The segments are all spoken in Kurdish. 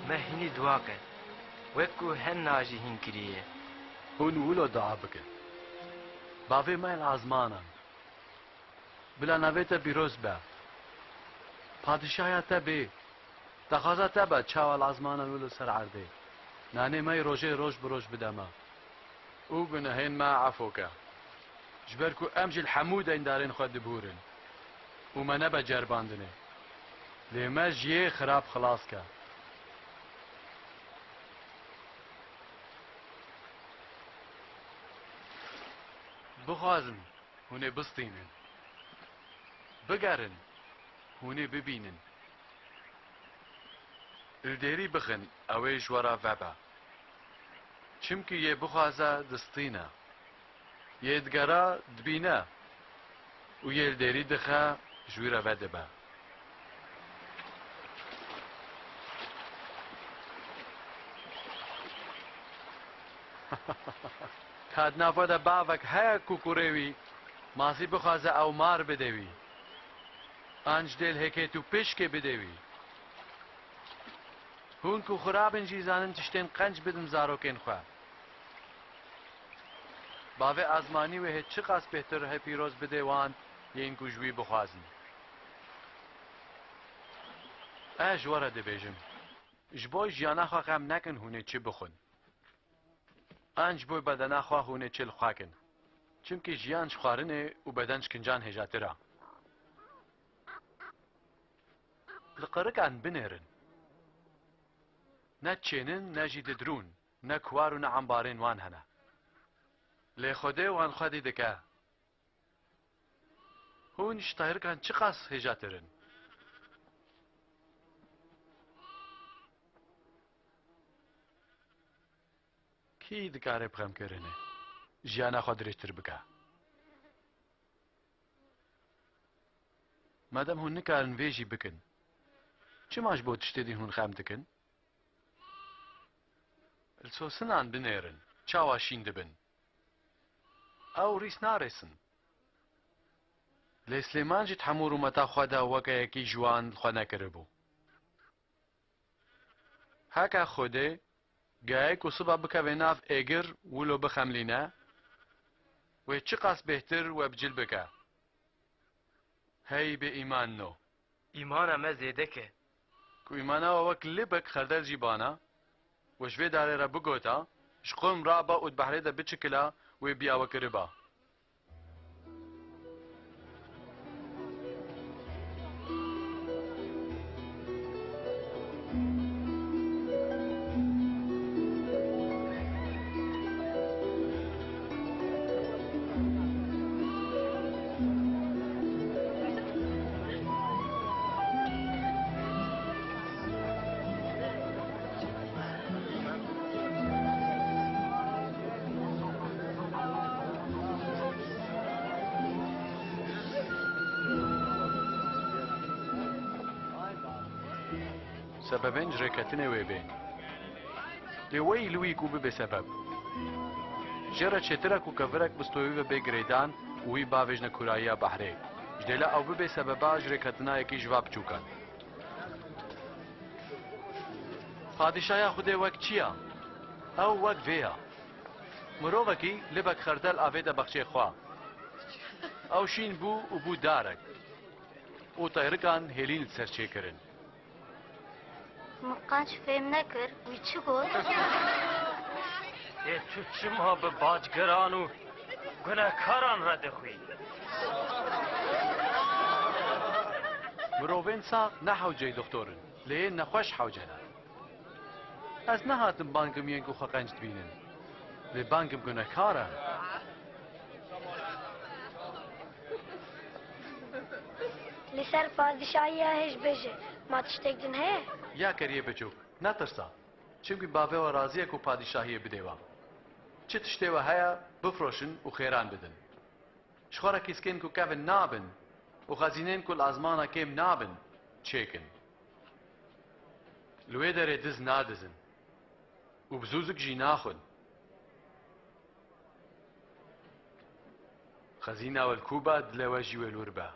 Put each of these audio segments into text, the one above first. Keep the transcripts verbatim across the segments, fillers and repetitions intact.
Me hînî dua kir, wek ku hena jî hîn kiriye. Hûn wilo dua bikin. Bavê me li ezmanan, bila navê te pîroz be. Padîşahiya te bê. Daxwaza te be çawa li ezmanan wilo ser erdê. Nanê me yê rojê roj bi roj bide me. Û gunehên me efo ke. Ji ber ku em jî li hemû deyndarên xwe dibûrin û me nebe ceribandinê. Lê me ji yê xirab xilas ke. Bixwazin, hûn ê bistînin. Bigerin, hûn ê bibînin. Li dêrî bixin, ew ê ji we re vebe. Çimkî yê bixwaze, distîne. Yê digere, dibîne. Û yê li dêrî dixe, ji wî re vedibe. Ka di nav we de bavek heye ku kurê wî masî bixwaze ew mar bide wî, an ji dêlhêkê tu pişkê bide wî. Hûn ku xirab in jî zanin tiştên qenc bidin zarokên xwe. Bavê ezmanî wê hê çiqas bêhtir hê pîroz bidê wan yên ku ji wî bixwazin. Ez ji we re dibêjim, ji bo jiyana xwe xem nekin hûn ê çi bixwin. An ji bo bedena xwe hûn ê çi li xwe kin. Çimkî jiyan ji xwarinê û beden ji kincan hêjatir e. Li qirikan binêrin. Ne çênin, ne jî didrûn, ne kuwar û ne embarên wan hene. Lê Xwedê wan xwedî dike. Hûn ji teyrikan çiqas hêjatir in? Kî dikare bi xemkirinê jiyana xwe dirêjtir bike? Madem hûn nikarin vê jî bikin, çima ji bo tiştê din hûn xem dikin? Li sosinan binêrin, çawa şîn dibin. Ew rîs narêsin. Lê Silêman jî di hemû rûmeta xwe de weke yekî ji wan li xwe nekiribû. Heke Xwedê gehê ku siba bikeve nav êgir wilo bixemlîne, wê çiqas bêhtir we bi cil bike. Hey bê îman no. Îmana me zêde ke. Ku îmana we wek libek xerdel jî bana, we ji vê darê re bigota, ji qurm rabe û di behrê de biçikila, wê biya we kiriba. Sebebên ji rêketinê wê bên. Lê weyî li wî ku bibe sebeb. Jê re çêtir e ku kevirek bi stoyê ve bê girêdan û wî bavêjne kûrayiya behrê. Ji dêla ew bibe sebeba ji rêketina yekî ji va biçûkan. Padîşahiya Xwedê wek çi ya? Ew wek vê ya. Mirovekî libek xerdel avête baxçeyê xwe. Ew şîn bû û bû darek. Û teyrikan hêlîn li ser çêkirin. Min qenc fêm nekir, wî çi got? Ê tu çima bi bacgiran û gunehkaran re dixwî? Mirovên sax ne hewceyê doxtor in, lê yên nexweş hewce ne. Ez nehatim bangim yên ku xwe qenc dibînin, lê bangim gunehkar e. Li ser padîşahiya hêj bêje, ma tiştek din heye? Ya keriyê biçûk, netirse. Çimkî bavê we razî ye ku padîşahiyê bidê we. Çi tiştê we heye, bifroşin û xêran bidin. Ji xwe re kîskên ku kevin nabin û xezînên ku li ezmana kêm nabin, çêkin. Li wê derê diz nadizin û bi zûzik jî naxwin. Xezîna we li ku be, dilê we jî wê li wir be.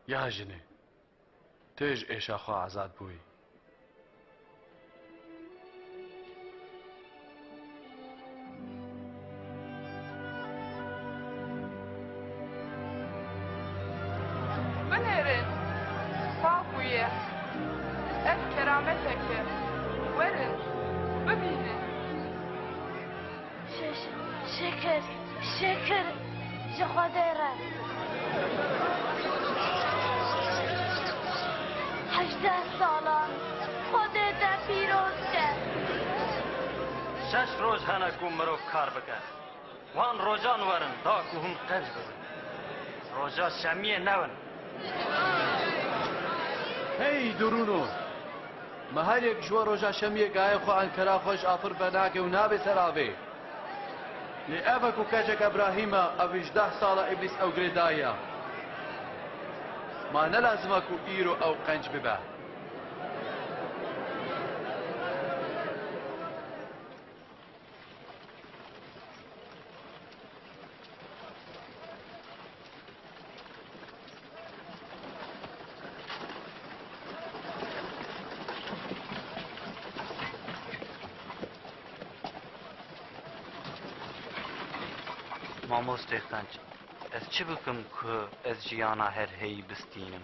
Ya jinê, tu ji êşa xwe azad bûyî. Binêrin, pa bûye. Ev kerametek e. Werin, bibînin. Şe-, şe-, şekir, şekir ji Xwedê re. Hejdeh salan Xwedê te pîroz ke. Şeş roj hene ku mirov kar bike. Wan rojan werin, da ku hûn qenc bibin. Roja şemiyê newin. Hey durûno! Me her yek ji we roja şemiyê gayê xwe an kera xwe ji afir venake û nabe ser avê. Lê ev e ku keçek Ebrahîm e, ev ji deh sala Îblîs ew girêdayî ye. Ma ne lazim e ku îro ew qenc bibe. Mamostê qenc, ez çi bikim ku ez jiyana her heyî bistînim?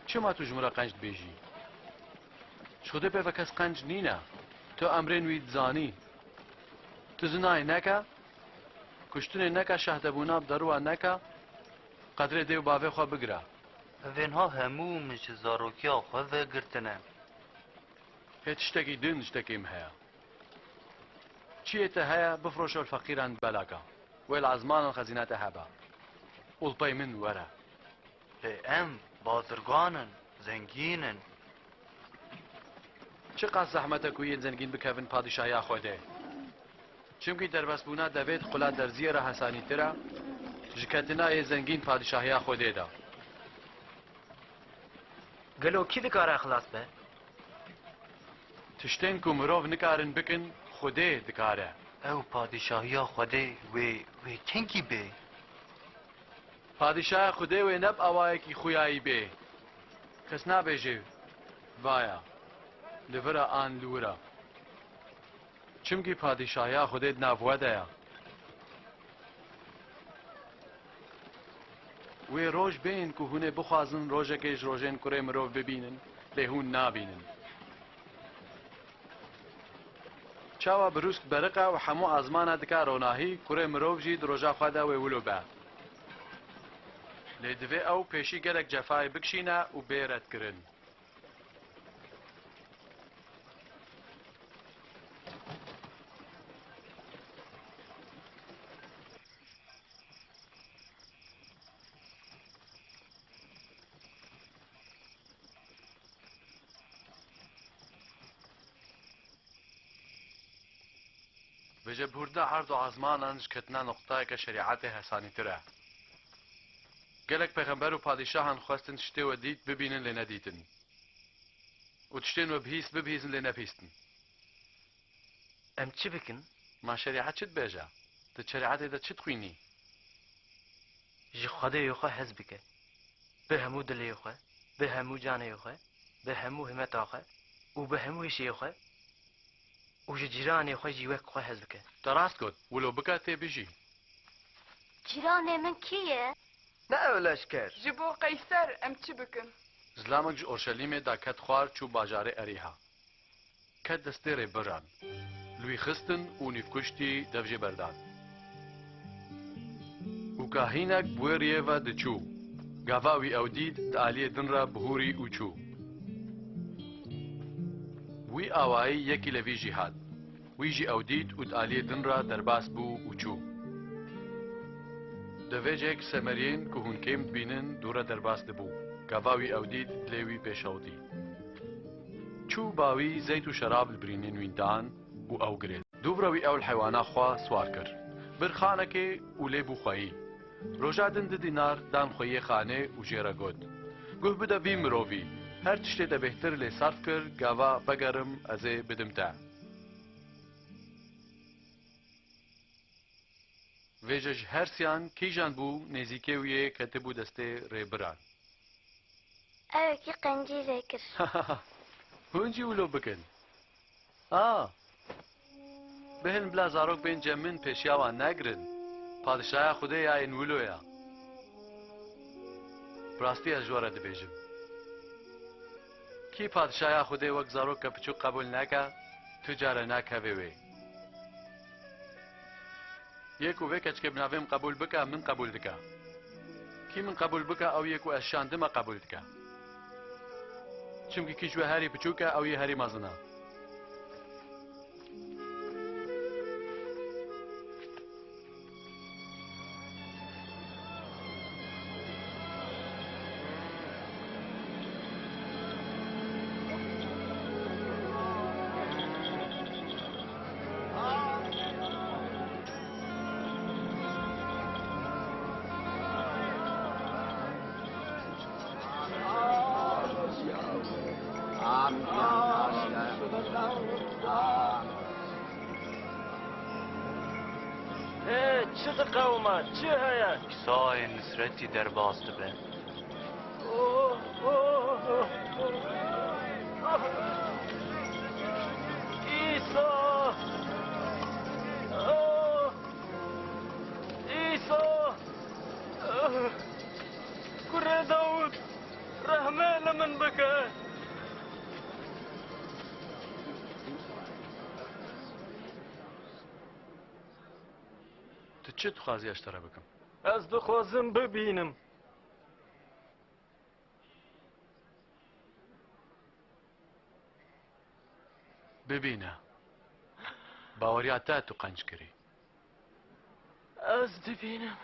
Çima tu ji min re qenc dibêjî? Ji Xwedê pê ve kes qenc nîne. Tu emrên wî dizanî. Tu zinayê neke, kuştinê neke, şahdebûna bi deruwa neke, qedrê dê û bavê xwe bigire. Evênha hemû min ji zarokiya xwe ve girtine. Hê tiştekî din ji tekê min heye. Çiyê te heye, bifroşe û li feqîran belake. Wê li ezmanan xezîna te hebe. Û li pey min were. Lê em bazirgan in, zengîn in. Çiqas zehmet e ku yên zengîn bikevin padîşahiya Xwedê. Çimkî derbasbûna devê di qula derziyê re hesanîtir e, ji ketina yê zengîn padîşahiya Xwedê de. Gelo kî dikare xilas be? Tiştên ku mirov nikarin bikin, Xwedê dikare. Ew padîşahiya Xwedê wê, wê kengî bê? Padîşahiya Xwedê wê ne bi awayekî xuyayî bê. Kes nabêje, vaya, li vir e an li wir e. Çimkî padîşahiya Xwedê di nav we de ye. Wê roj bên ku hûn ê bixwazin rojekê ji rojên kurê mirov bibînin, lê hûn nabînin. Çawa birûsk beriqe û hemû ezmana dike ronahî, kurê mirov jî di roja xwe de wê wilo be. Lê divê ew pêşî gelek cefayê bikişîne û bê redkirin. Vêce bi hûrda erd û ezmanan ji ketina noqtayeke şerîetê hesanîtir e. Gelek pêxember û padîşahan xwestin tiştê we dît bibînin lê nedîtin. Û tiştên we bihîst bibihîzin lê nebihîstin. Em çi bikin? Ma şerîet çi dibêje? Di şerîetê de çi dixwînî? Ji Xwedê yê xwe hez bike. Bi hemû dilê xwe, bi hemû canê xwe, bi hemû himeta xwe û bi hemû hişê xwe û ji cîranê xwe jî wek xwe hez bike. Te rast got, wilo bike tê bijî. Cîranê min kî ye? Ne ew leşker. Ji bo Qeyser em çi bikin? Zilamek ji Orşelîmê da ket xwar çû bajarê Erîha. Ket destê rêbiran. Li wî xistin û nîvkuştî dev jê berdan. Û kahînek bi wê riyê ve diçû. Gava wî ew dît, di aliyê din re bihûrî û çû. Wî awayî yekî levî jî hat. Wî jî ew dît û di aliyê din re derbas bû û çû. Devêjek semeriyên ku hûn kêm dibînin dûre derbas dibû. Gava wî ew dît, dilê wî pê şewitî. Çû ba wî zeyt û şerab li birînên wî dan û ew girêd. Dûvra wî ew li heywana xwe siwar kir. Bir xanekê û lê bû xweyî. Roja din du dînar dan xweyiyê xanê û jê re got, "Guh bide vî mirovî, her tiştê te bêhtir lê sarf kir, gava vegerim ez ê bidim te." Vêce ji her siyan kîjan bû nêzîkê wî yê ketibû destê rêbiran. Ew yekî qencî lê kir. Hûn jî wilo bikin. A! Bihilin bila zarok bên cem min pêşiya wan negirin. Padişahiya Xwedê ya yên wilo ya. Bi rastî ez ji we re dibêjim. Kî padişahiya Xwedê wek zaroke piçûk qebûl neke, tu care nakeve wê. Yê ku vê keçikê bi navê min qebûl bike, min qebûl dike. Kî min qebûl bike, ew yê ku ez şandime qebûl dike. Çimkî kî ji we herî piçûk e, ew yê herî mezin e. Hê, çi diqewime? Çi heye? Îsayê Nisretî derbas dibe. Îsa! Îsa! Kurê Dawud, rehmê li min bike. Tu çi dixwazî ez ji te re bikim? Ez dixwazim bibînim. Bibîne. Baweriya te tu qenc kirî. Ez dibînim.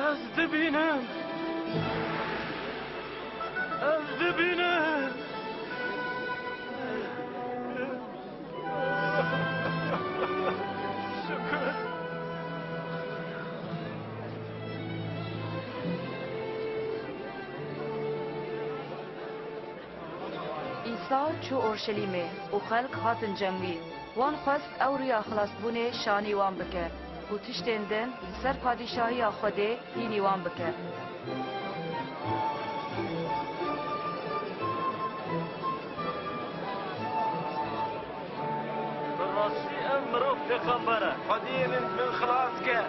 Ez dibînim. Ez dibînim. Şükür. Îsa çû Orşelîmê û xelk hatin cem wî. Wan xwest ew riya xilasbûnê şanî wan bike û tiştên din li ser padîşahiya Xwedê hînî wan bike. Bi rastî ev mirov pêxember e. Xwediyê min, min xilas ke.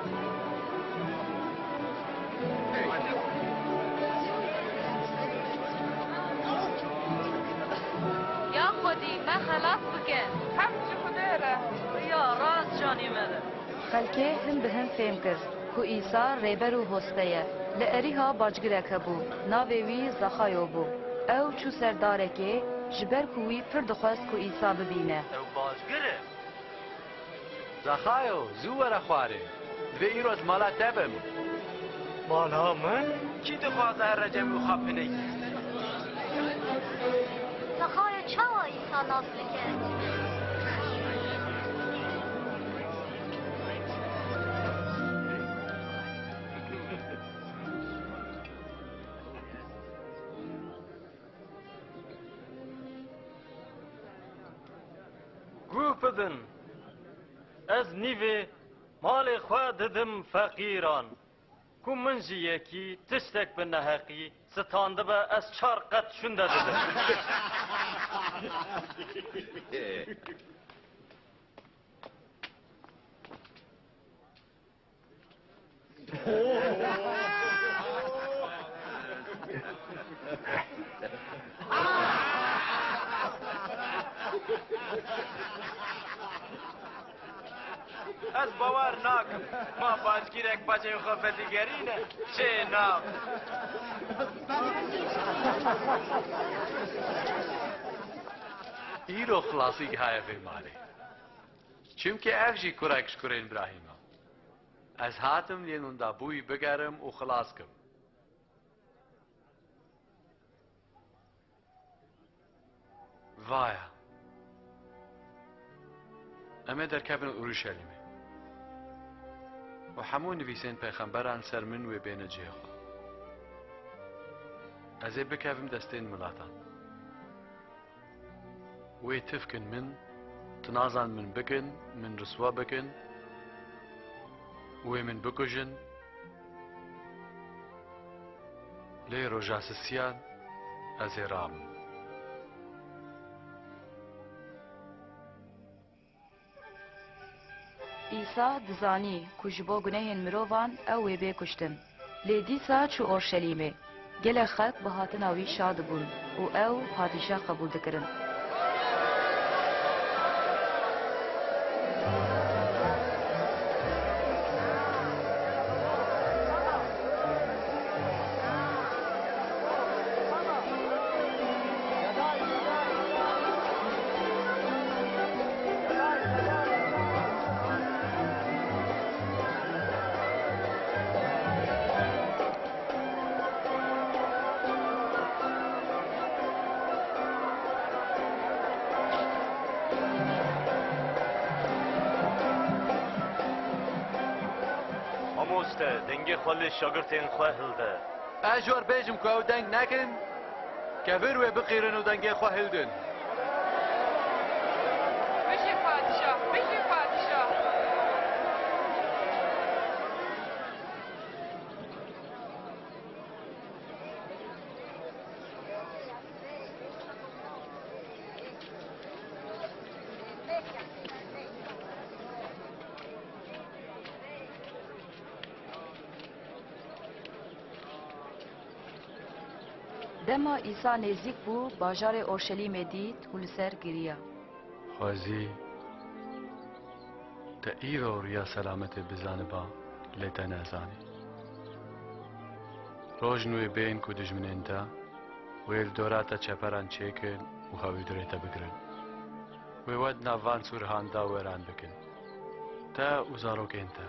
Ya Xwedî, me xelas bike. Hemd ji Xwedê re. Ya rast canê me de. Xelkê hin bi hin fêm kir ku Îsa rêber û hoste ye. Li Erîha bacgirek hebû, navê wî Zexayo bû. Ew çû ser darekê, ji ber ku wî pir dixwest ku Îsa bibîne. Ew bacgir e. Zexayo, zû were xwarê. Divê îro ez mala te bim. Mala min? Kî dixwaze here cem û xwe bineyî? Zexayo çawa Îsa nas dike? Guh bidin, ez nîvê malê xwe didim feqîran. Ku min ji yekî tiştek bi neheqî standibe, ez çar qet şûnde didim. Ez bawer nakim. Ma bacgîrek bacên xwe vedigerîne, çê nabe. Îro xilasî gihaye vê malê. Çimkî ev jî kurek ji kurên Îbrahîm e. Ez hatim lê hûn da bûyî bigerim û xilas kim. Vaya. Em ê derkevin Uruşelîmê. Û hemû nivîsên pêxemberan ser min wê bêne cihê xwe. Ez ê bikevim destên milatan. Wê tifkin min, tinazan min bikin, min riswa bikin, wê min bikujin. Lê roja sisiyan ez ê rabim. Îsa dizanî ku ji bo gunehên mirovan ew wê bê kuştin. Lê dîsa çû Orşelîmê. Gelek xelk bi hatina wî şa dibûn û ew padîşah qebûl dikirin. Mamoste, dengê xwe li şagirtên xwe hilde. Ez ji we re bêjim ku ew deng nekin, kevir wê biqîrin û dengê xwe hildin. Bijî padîşah, bijî padîşah. Dema Îsa nêzîk bû, bajarê Orşelîmê dît û li ser giriya. Xwezî te îro riya selametê bizaniba, lê te nezanî. Roj nû ê bên ku dijminên te wê li dora te çeperan çêkin û hewî dirê te bigirin. Wê we di nav van sûrihan de weran bikin, te û zarokên te.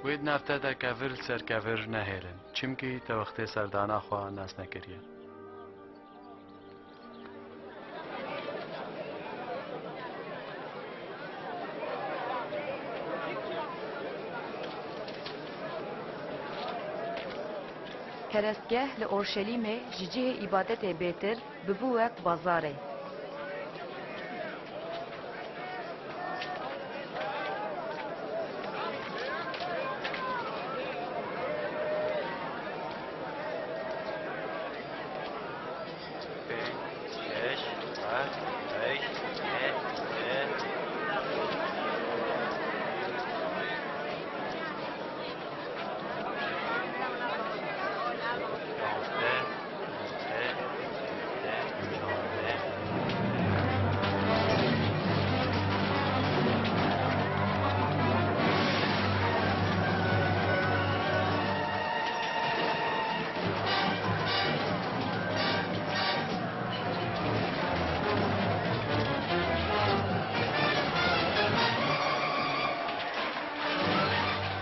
Wê di nav te de kevir li ser kevir nehêlin, çimkî te wextê serdana xwe nas nekiriye. Perestgeh li Orşelîmê ji cihê îbadetê bêtir bibû wek bazarê.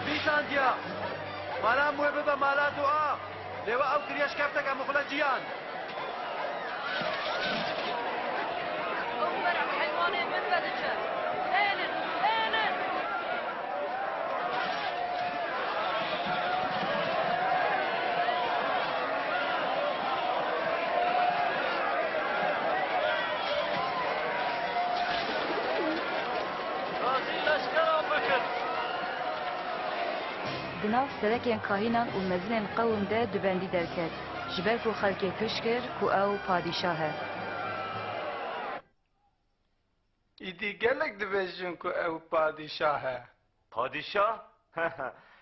Vî şandiya, mala em wê bibe mala dua. Lê we ew kiriye şikefteke muxle ciyan. Ew ber heywanê min vediçe. Hêlin, hêlin! Razî leşkeran bikin. Di nav serekên kahînan û mezinên qewim de dubendî derket, ji ber ku xelkê kişt kir ku ew padîşah e. Îdî gelek dibêjin ku ew padîşah e. Padîşah?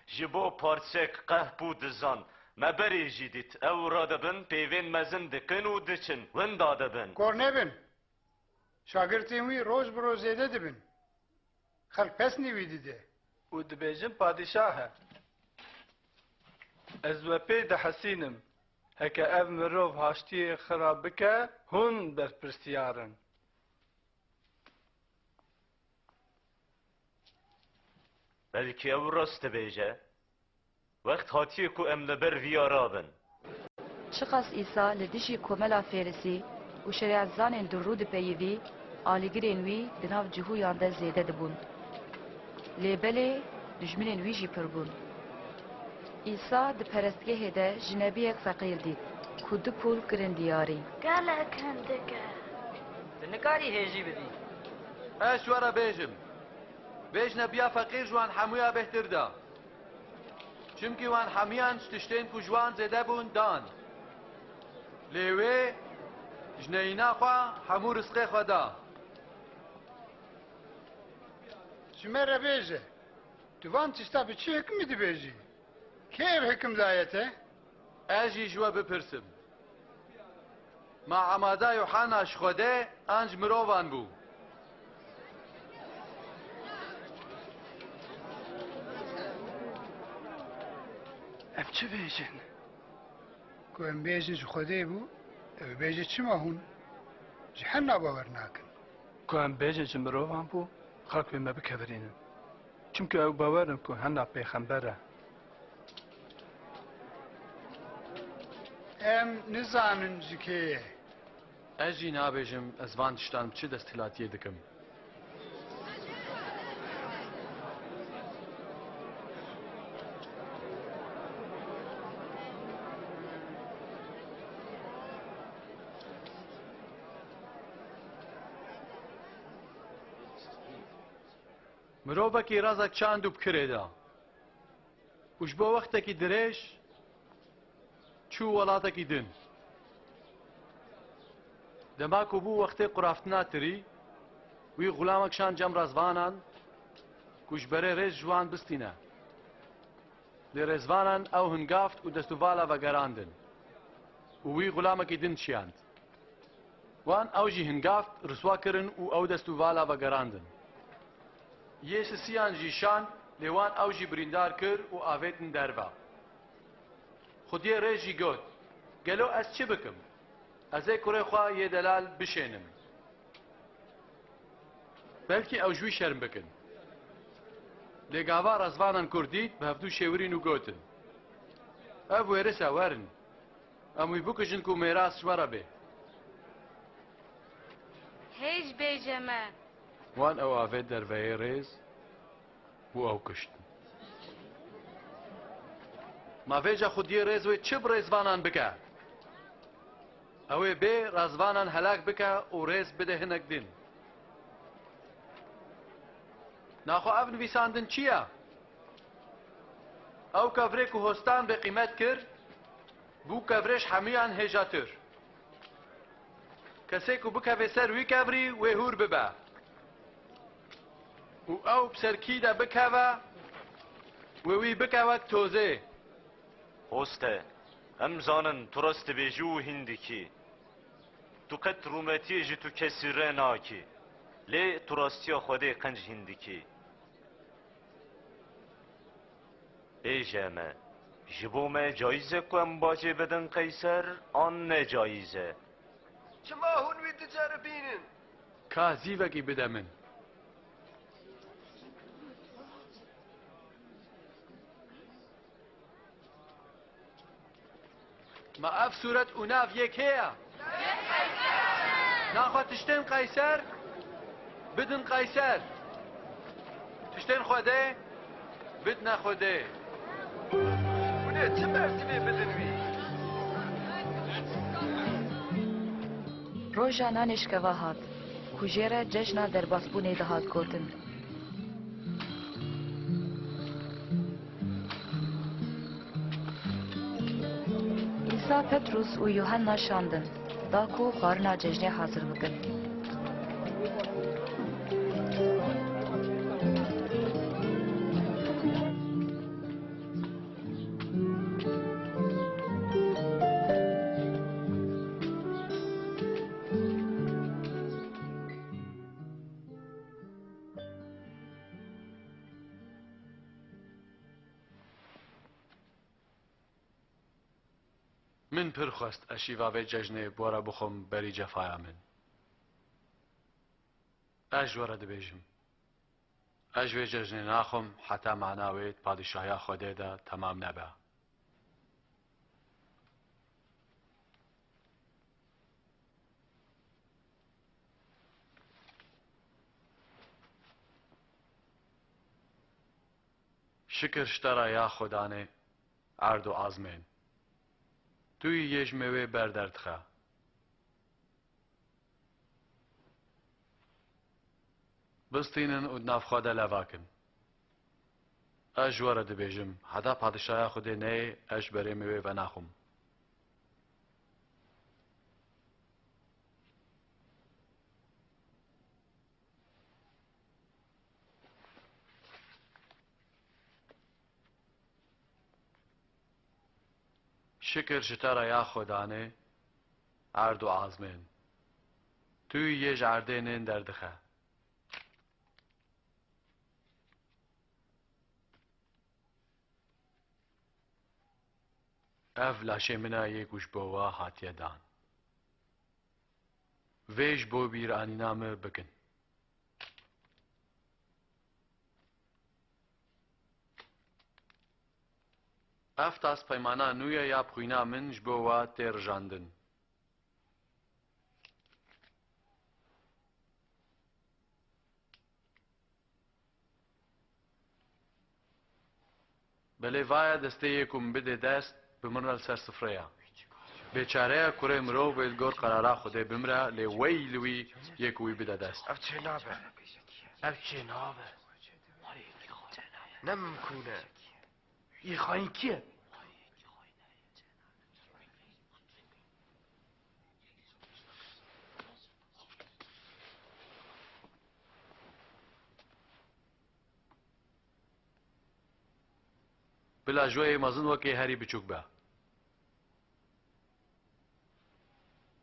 Ji bo parçek qehp û dizan, me berê jî dît. Ew radibin, peyvên mezin dikin û diçin, winda dibin. Kor nebin. Şagirtên wî roj bi roj zêde dibin. Xelk pesnê wî dide. Û dibêjin padîşah e. Ez we pê dihesînim. Heke ev mirov haştiyê xira bike, hûn berpirsiyar in. Belkî ew rast dibêje. Wext hatiye ku em li ber viya rabin. Çiqas Îsa li dijî komela Fêrisî û şerîetzanên durrû dipeyivî, alîgirên wî di nav cihûyan de zêde dibûn. Lê belê dijminên wî jî pir bûn. Îsa di perestgehê de jinebiyek feqîr dît ku du pûl kirin diyarî. Gelek hindik e. Tu nikarî hêjî bidî. Ez ji we re bêjim, vê jinebiya feqîr ji wan hemûya bêhtir da. Çimkî wan hemiyan ji tiştên ku ji wan zêde bûn dan. Lê wê ji neyîna xwe hemû rizqê xwe da. Ji me re bêje, tu van tişta bi çi hikmî dibêjî? Kê ev hikim daye te? Ez jî ji we bipirsim. Ma emada Yuhanna ji Xwedê an ji mirovan bû? Ev çi bêjin? Ku em bêjin ji Xwedê bû, ew bêje çima hûn ji Henna bawer nakin? Ku em bêjin ji mirovan bû, xelk wê me bikevirînin. Çimkî ew bawer in ku Henna pêxember e. Em nizanin ji kê ye. Ez jî nabêjim ez van tiştan bi çi desthilatiyê dikim. Mirovekî rezek çand û bi kirê da û ji bo wextekî dirêj çû welatekî din. Dema ku bû wextê quraftina tirî, wî xulamek şand cem rezvanan ku ji berê rêz ji wan bistîne. Lê rêzvanan ew hingaft û dest û vala vegerandin û wî xulamekî din çiyand. Wan ew jî hingaft riswa kirin û ew dest û vala vegerandin. Yê sisiyan jî şand, lê wan ew jî birîndar kir û avêtin derve. Xwediyê rêz jî got, Gelo ez çi bikim? Ez ê kurê xwe yê delal bişênim. Belkî ew ji wî şerm bikin. Lê gava rezvanan kur dît, bi hevdû şêwirîn û gotin, Ev wêris e, werin. Em wî bikujin ku mêras ji we re bê. Hêj bêje me. Wan ew avêt derveyê rêz û ew kuştin. Ma vêca xwediyê rêz wê çi bi rêzvanan bike? Ew ê bê rêzvanan helak bike û rêz bide hinek din. Naxwe ev nivîsandin çi ye? Ew kevirê ku hostan bêqîmet kir, bû kevirê ji hemûyan hêjatir. Kesê ku bikeve ser wî kevirî, wê hûr bibe. Û ew bi ser kî de bikeve, wê wî bike wek tozê. Hoste, em zanin tu rast dibêjî û hîn dikî. Tu qet rûmetiyê ji tu kesî re nakî. Lê tu rastiya Xwedê qenc hîn dikî. Bêje me, ji bo me cayîz e ku em bacê bidin Qeyser an ne cayîz e? Çima hûn wî diceribînin? Ka zîvekî bide min. Ma ev sûret û nav yê kê ye? Naxwe tiştên Qeyser, bidin Qeyser. Tiştên Xwedê, bidne Xwedê. Hûn ê çi bersiv bidin wî? Roja nanê şikeva hat, ku jê re cejna derbasbûnê dihat gotin. Îsa Petrûs û Yuhanna şandin, da ku xwarina cejnê hazir bikin. Min pir xwest ez şîva vê cejnê bi we re bixwim berî cefaya min. Ez ji we re dibêjim, ez ji vê cejnê naxwim heta mana wê di padîşahiya Xwedê de temam nebe. Şikir ji te re ya Xudanê erd û azmên. Tu yî yê ji mêwê ber derdixe. Bistînin û di nav xwe de leva kin. Ez ji we re dibêjim, heta padîşahiya Xwedê neyê, ez ji berê min wê venaxwim. Şikir ji te re ya Xwedanê, erd û azmên. Tu yê ji erdê nên derdixe. Ev laşê min e yê ku ji bo we hatiye dan. Vê ji bo bîranîna min bikin. Ev tas peymana nû ye ya bi xwîna min ji bo we tê rijandin. Belê, va ye destê yê ku min bidê dest, bi min re li ser sifre ye. Bêçare ye kurê mirov wê li gor qerara Xwedê bimire, lê wey li wî yê ku wî bide dest. Ev çênabe. Ev çênabe. Ne mimkûn e. Yê xayîn kî ye? Bila ji we yê mezin wekî herî biçûk be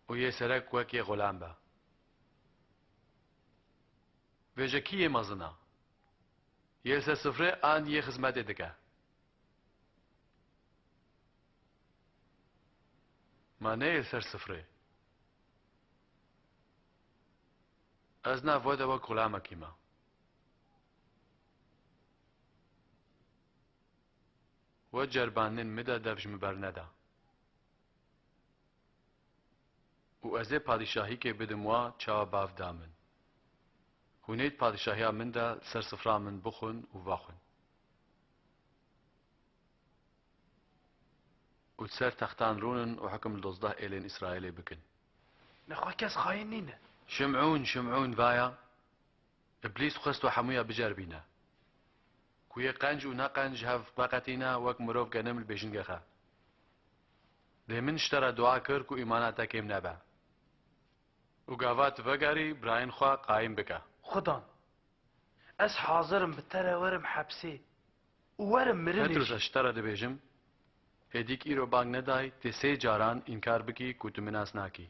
û yê serek wekî xulam be. Vêce kî yê mezin e? Yê li ser sifrê an yê xizmetê dike? Ma ne yê li ser sifrê? Ez nav we de wek xulamekî me. We ceribandinên min de dev ji min berneda. Û ez ê padîşahîkê bidim wa çawa bav da min. Hûn ê di padîşahiya min de li ser sifra min bixwin û vexwin. Û di ser textan rûnin û hukm li dozdeh êlên Îsraîlê bikin. Nexwe kes xayîn nîne. Şimûn, Şimûn vaya, Îblîs xwest we hemûya biceribîne. Ku yê qenc û neqenc ji hev veqetîne, wek mirov genim li bêjingê xe. Lê min ji te re dua kir ku îmana te kêm nebe. Û gava tu vegerî, birayên xwe qayîm bike. Xudan, ez hazir im bi te re werim hepsê û werim mirinê Petrus, jî. Ez ji te re dibêjim, hêdî ku îro bang nedayî, tê sê caran înkar bikî ku tu min nas nakî.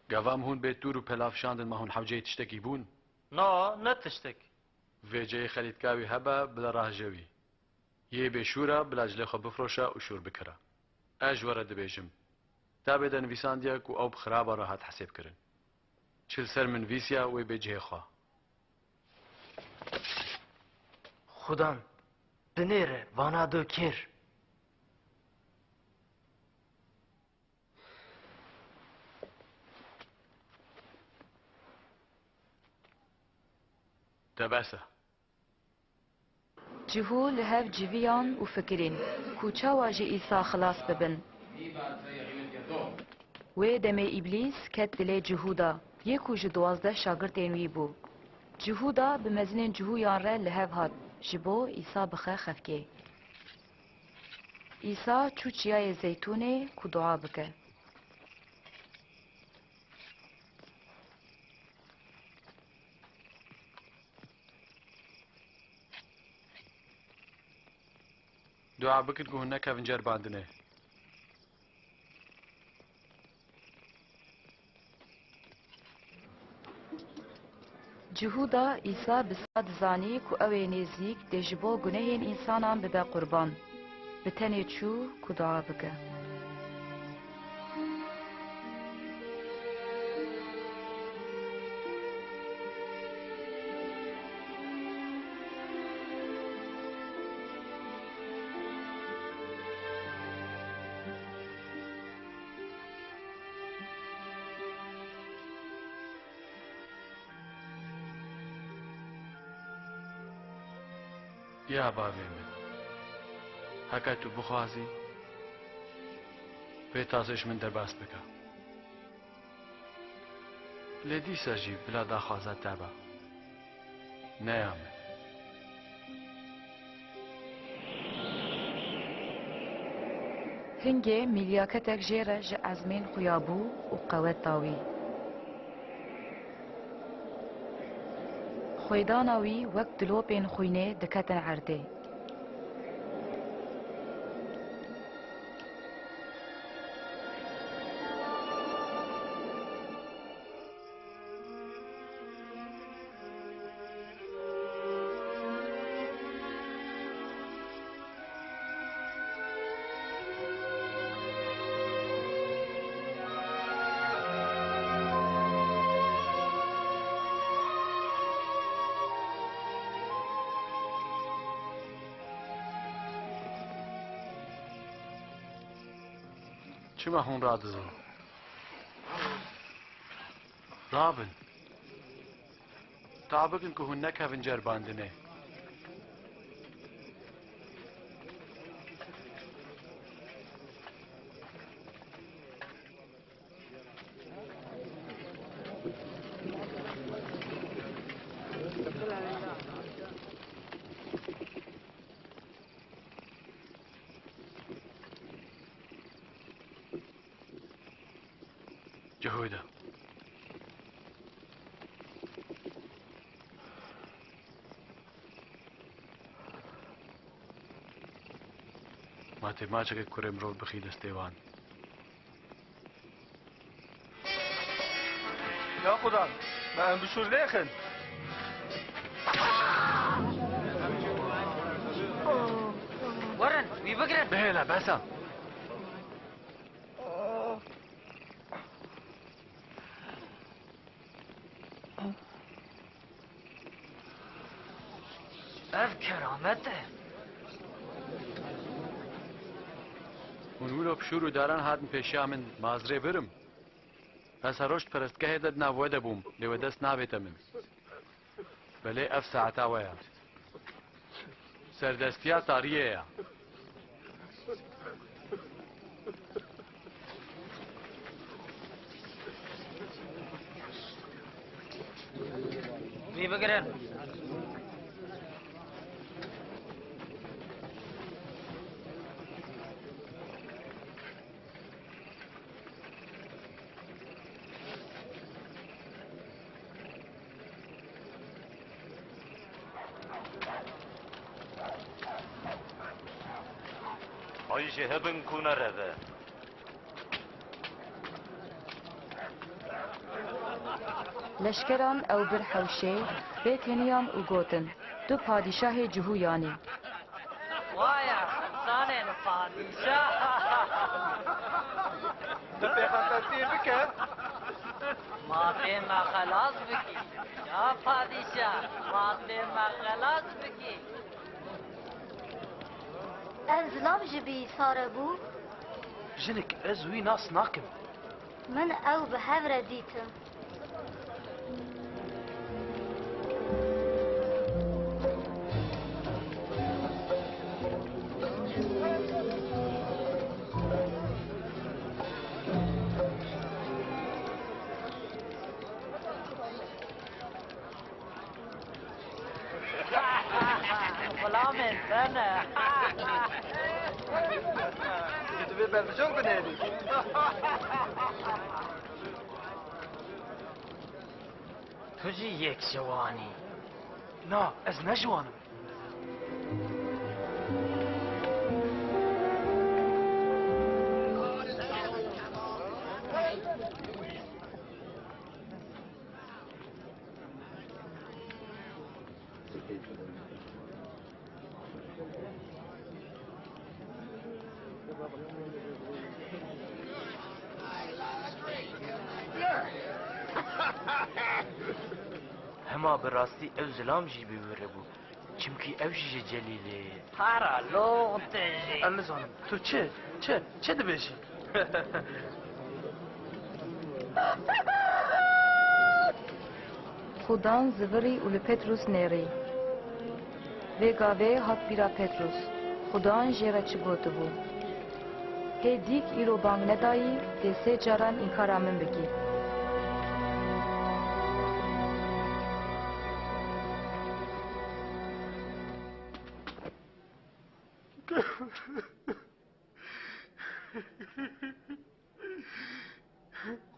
Gava em hûn bê tûr û pelav şandin, ma hûn hewceyê tiştekî bûn? Na, ne tiştek. Vê ceyê xelîtka wî hebe, bila rahije wî. Yê bêşûr e, bila cilê xwe bifroşe û şûr bikire. Ez ji we re dibêjim, kitabê de nivîsandiye ku ew bi xiraba re hat hesêbkirin. Çi li ser min nivîsiya, wê bê cihê xwe. Xudan, binêre vana do kêr. Te bes e. Cihû li hev civiyan û fikirîn ku çawa ji Îsa xilas bibin. Wê demê Îblîs ket dilê Cihûda, yê ku ji duwazdeh şagirtên wî bû. Cihûda bi mezinên Cihûyan re li hev hat, ji bo Îsa bixe xefkê. Îsa çû Çiyayê Zeytûnê ku dua bike. Dua bikin ku hûn nekevin ceribandinê. Cihûda Îsa bi sa dizanî ku ew ê nêzîk dê ji bo gunehên însanan bibe qurban. Bi tenê çû ku dua bike. Ya bavê min, heke tu bixwazî, vê tasê ji min derbas bike. Lê dîsa jî bila daxwaza te be, ne ya min. Hingê mîlyaketek jê re ji ezmên xuya bû û qeweta wî. Xwêdana wî wek dilopên xwînê diketin erdê. Çima hûn radizin? Rabin. Tabikin ku hûn nekevin ceribandinê. Cihûda. Ma tê maçekê kurê mirov bixî destê wan. Ya xudan, me em bi şûr nêxin. Werin, wî bigirin. Bihêle, bes e. Ev keramet e. Hûn wilo bi şûr û daran hatin pêşiya min, mazrê birim. Ez her roj di perestgehê de di nav we de bûm, lê we dest navête min. Belê ev saeta we ya. Serdestiya tariyê ya. Wî bigirin. Ay jê hebin ku nereve. Leşkeran ew bir hewşê, pê têniyan û gotin, Tu padîşahê cihûyan î. Waya, insanên padîşah. Tu pêxembertiyê bike. Ma tê me xelas bikî. Ya padîşah, ma tê me xelas bikî. Ev zilam ji bi Îsa re bû? Jinik, ez wî nas nakim. Min ew bi hev re dîtin. Xulamên te ne. Tu vê berbiçav binêrî. Tu jî yek ji wan î. Na, ez ne ji wan im. Hema bi rastî ew zilam jî bi wî re bû. Çimkî ew jî ji Celîlê ye. Para lûtê jî. Ez nizanim. Tu çi, çi, çi dibêjî? Xudan zivirî û li Petrûs nêrî. Vê gavê hat bîra Petros, Xudan jê re çi gotibû. Hê dîk îro bang nedayî, tê sê caran înkara min bikî.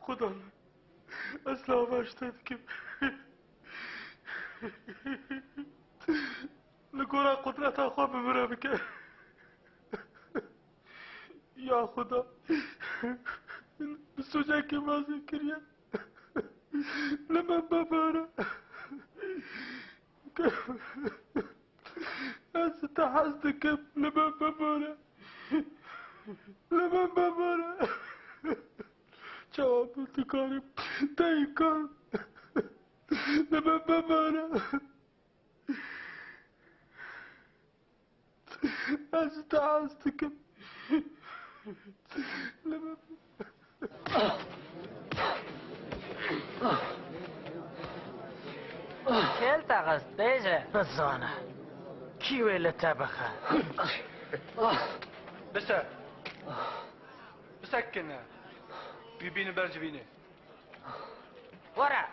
Xudan, ez lava ji te dikim. Li gora qudreta xwe bi min re bike. Ya Xuda, bi sûcekî mezin kiriye. Li min bibore. Ez ji te hez dikim, li min bibore. Li min bibore. Çawa min dikarî te înkar? Li min bibore. Ez ji te hez dikim. Li min bibore. Kê li te xist, bêje. Bizane. Kî wê li te bixe? Bise. Bisekine. Wî bînin ber civînê. Were.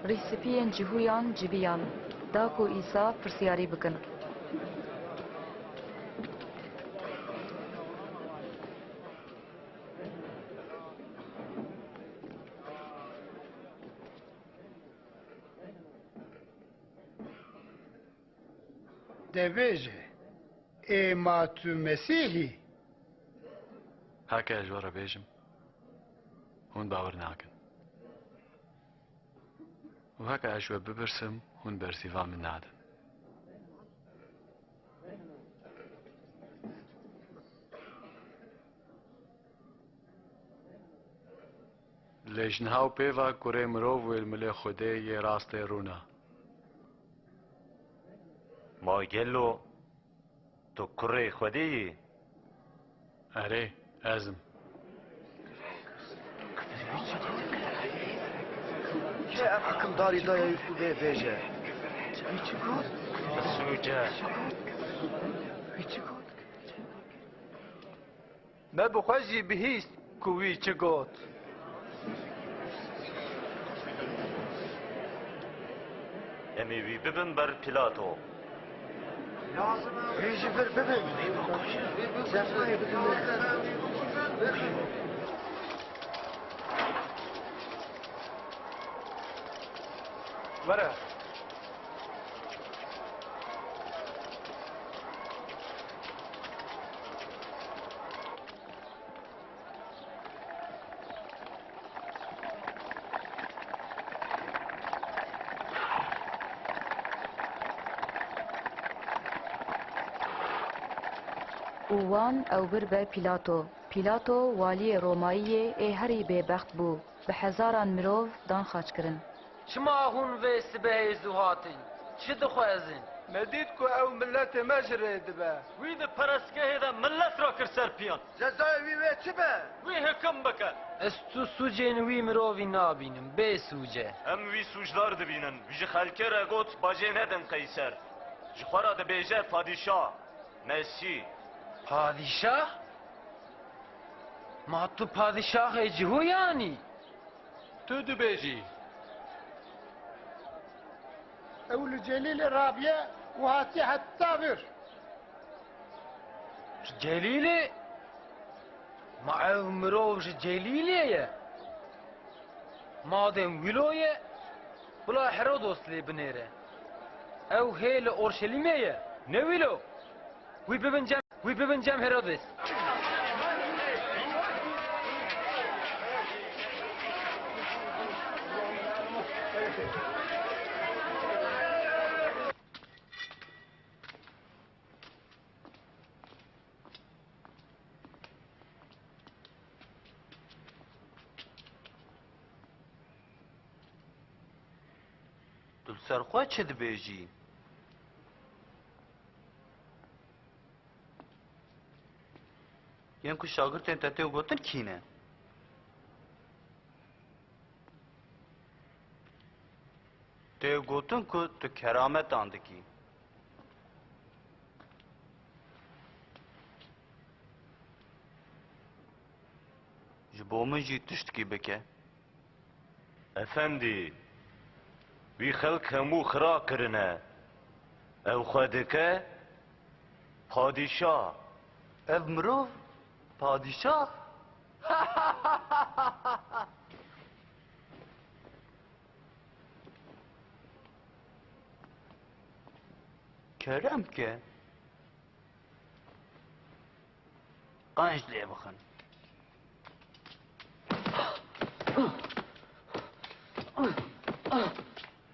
Rîsipiyên cihûyan civiyan, da ku Îsa pirsyarî bikin. De bêje, ê ma tu Mesîh î? Heke ez ji we re bêjim, hûn bawer nakin. Û heke ez ji we bipirsim, hûn bersiva min nadin. Lê ji niha û pê ve kurê mirov wê li milê Xwedê yê rastê rûna. Ma gelo tu kurê Xwedê yî? Erê, ez im. Kê ev hikimdarî daye wî ku vê bêje? Sûce. Me bi xwe jî bihîst ku wî çi got. Em ê wî bibin ber Pîlato. Wî ji vir bibin. Cefayê bidin. Were. Û wan ew bir ber Pîlato. Pîlato, waliyê Romayî yê ê herî bêbext bû, bi hezaran mirov dan xaçkirin. Çima hûn vê sibehê zû hatin? Çi dixwezin? Me dît ku ew miletê me ji rê dibe. Wî di perestgehê de milet rakir ser piyan. Cezayê wî wê çi be? Wî hikim bike. Ez tu sûcên wî mirovî nabînim, bê sûc e. Em wî sûcdar dibînin. Wî ji xelkê re got, bajê nedin Qeyser. Ji xwe re dibêje padîşah, Mesîh. Padîşah? Ma tu padîşahê cihûyan î? Tu dibêjî. Ew li Celîlê rabiye û hatiye heta vir. Ji Celîlê? Ma ew mirov ji Celîlê ye? Madem wilo ye, bila Herodos lê binêre. Ew hê li Orşelîmê ye, ne wilo? Wî bibin cem, wî bibin cem Herodes. Tu li ser xwe çi dibêjî? Yên ku şagirtên te tê gotin kî ne? Tê gotin ku tu kerametan dikî. Ji bo min jî tiştkî bike. Efendî, wî xelk hemû xira kirine. Ew xwe dike padîşah. Ev mirov padîşah? Kerem ke. Qenc lê bixin.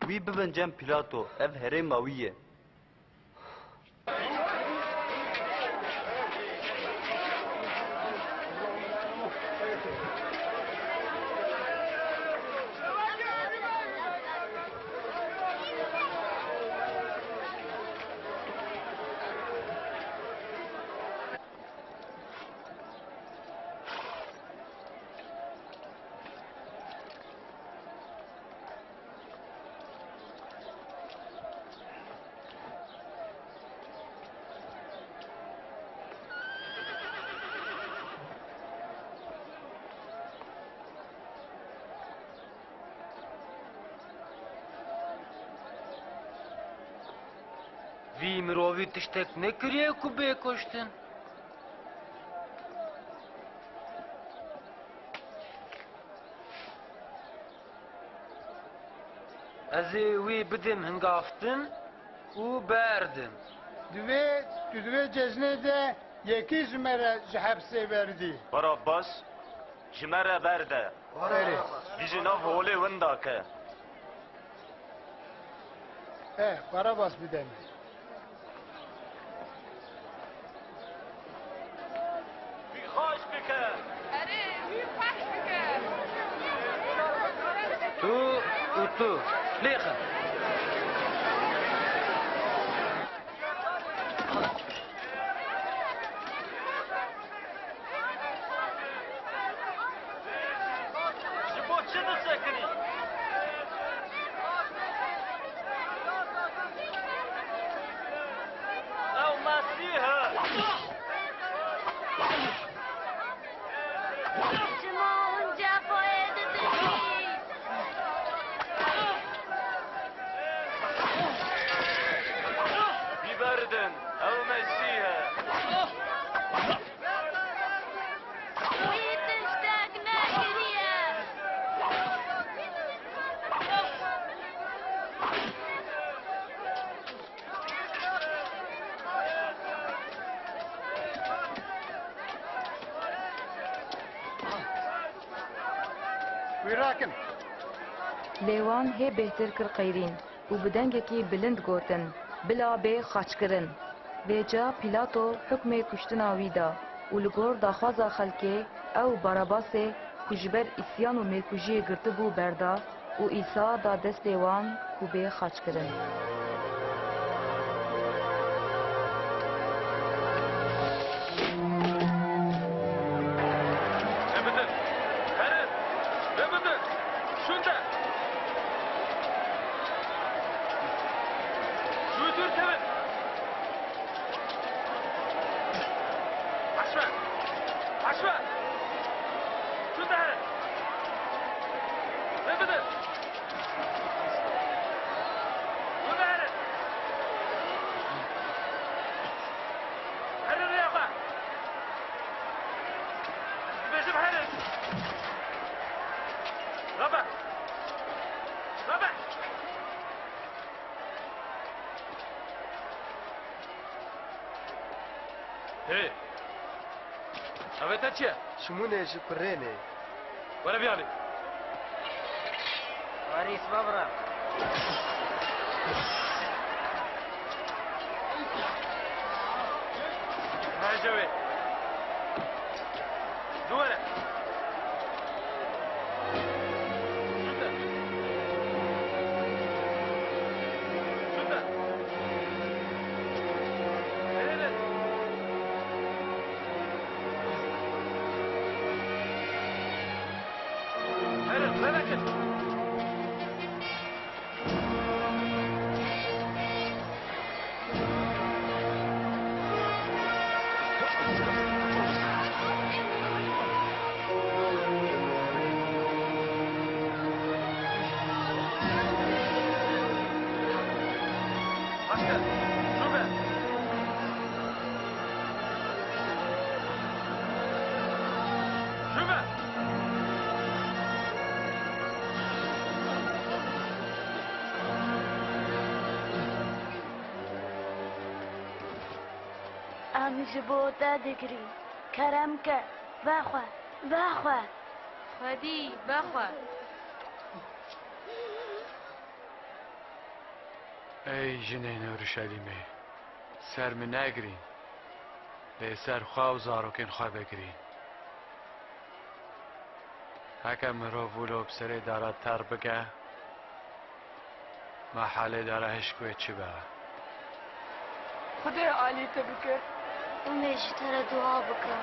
Wî bibin cem Pîlato, ev herêma wî ye. Vî mirovî tiştek nekiriye ku bê kuştin. Ez ê wî bidim hingavtin û berdim. Divê, tu di vê cejnê de yekî ji me re ji hepsê berdî. Barabbas ji me re berde. Erê. Vî ji nav holê winda ke. Eh, Barabbas bide me. Wî xaş bike. Erê, wî xaş bike. Tu û tu. Lêxin. Ji bo çi disekinî? Ew Mesîh e! Çima hûn cefayê didinî? Wî berdin, ew Mesîh e. Wî tiştek nekiriye. Wî rakin. Lê wan hê bêhtir kir qeyrîn û bi dengekî bilind gotin, "Bila bê xaçkirin." Vêca Pîlato hukmê kuştina wî da û li gor daxwaza xelkê ew Barabasê ku ji ber îsyan û mêrkujiyê girtibû berda û Îsa da destê wan ku bê xaçkirin. Bibidin! Herin! Bibidin! Şûnde! Zûtir kevin! Haşme! Haşme! Şûnde herin! Bibidin! Şûnde herin! Herin rêya xwe! Dibêjim herin! Rabe! Rabe! Hey! Ev te çi ye? Şimûnê ji kurê me. Were biyalî. Warîs bavra. Hajewê. Duwere. Şunda. Şunda. Nerede? Nerede? Nerede? Şube! Şube! Em ji bo te digirîn. Kerem ke, vexwe, vexwe. Xwedî, vexwe. Ey jinên Uruşelîmê, ser min negirîn, lê ser xwe û zarokên xwe bigirîn. Heke mirov wilo bi serê dara ter bike, mehelê dara hişk wê çi be? Xwedê alî te bike. Em ê ji te re dua bikin.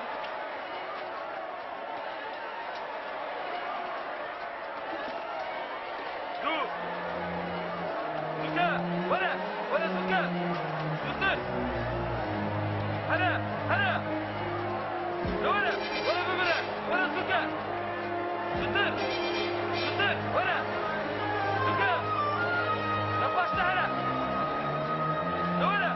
Zû! Zûke! Were! Were zûke! Zûtir! Here! Here! Ne were! Were bibire! Were zûke! Zûtir! Zûtir! Were! Zûke! Ne paşte here! Ne were!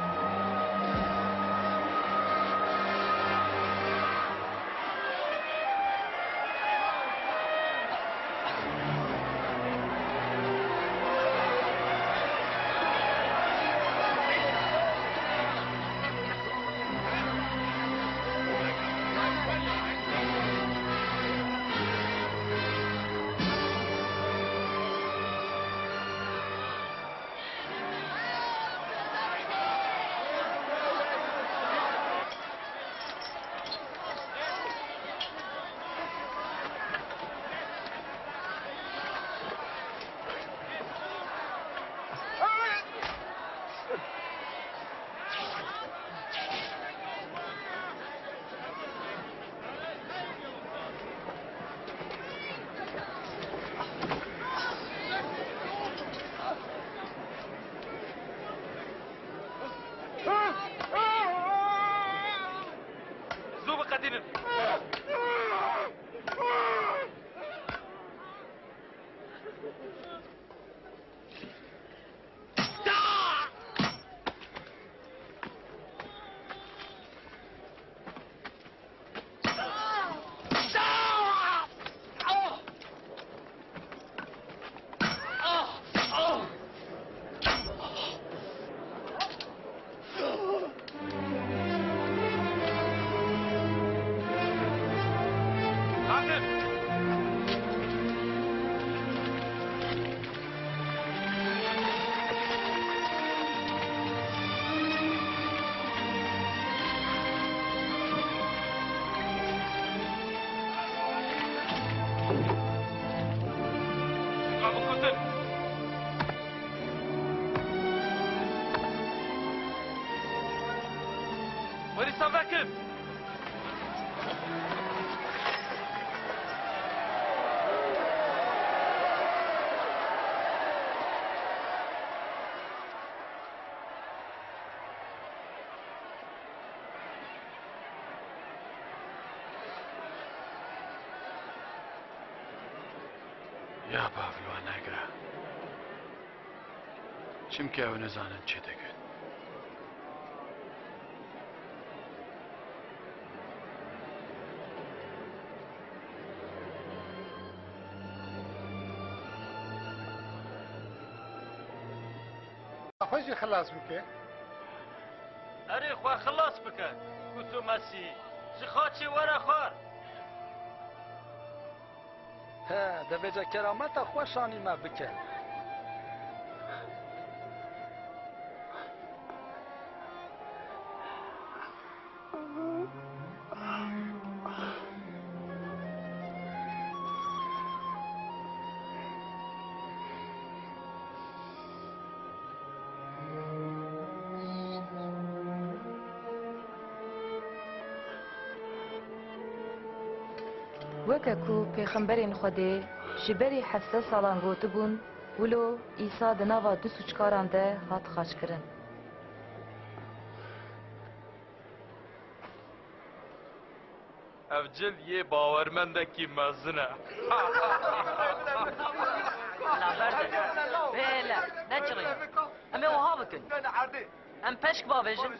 Zû biqedînin! Wêrî savekin! Ya bav li wan negire. Çimkî ew nizanin çi dikin. Xwe jî xilas bike. Erê, xwe xilas bike, ku tu Mesîh î. Ji xaçê were xwar. He, dibêje kerameta xwe şanî me bike. Weke ku pêxemberên Xwedê ji berî heft sed salan gotibûn, wilo Îsa di nava du sûckaran de hat xaçkirin. Ev cil yê bawermendekî mezin e. Laber de. Bêle, neçirî. Em ê wiha bikin. Em peşk bavêjin.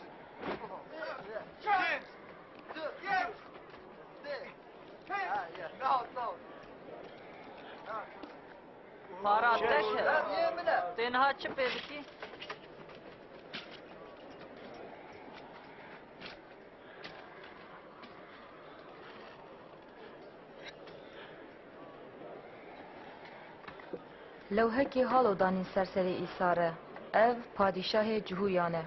Para te kir. Tê niha çi pê dikî? Lewhekî halo danîn ser serê Îsa re. Ev padîşahê Cihûyan e.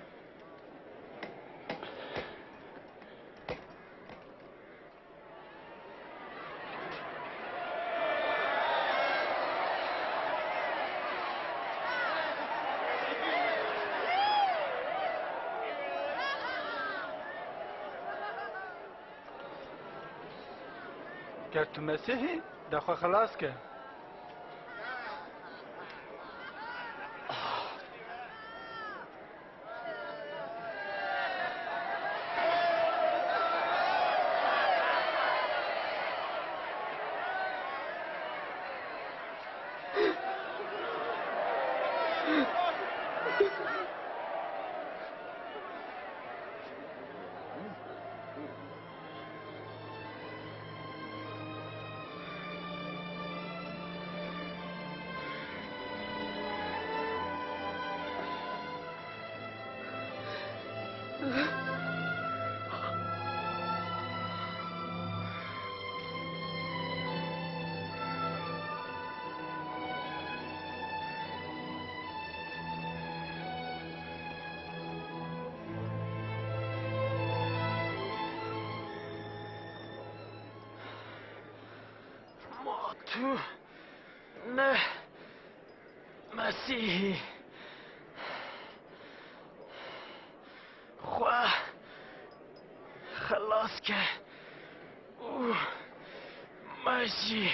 Ger tu Mesîh î, de xwe xilas ke. Ma tu ne Mesîhî, xwe xilas ke û me jî.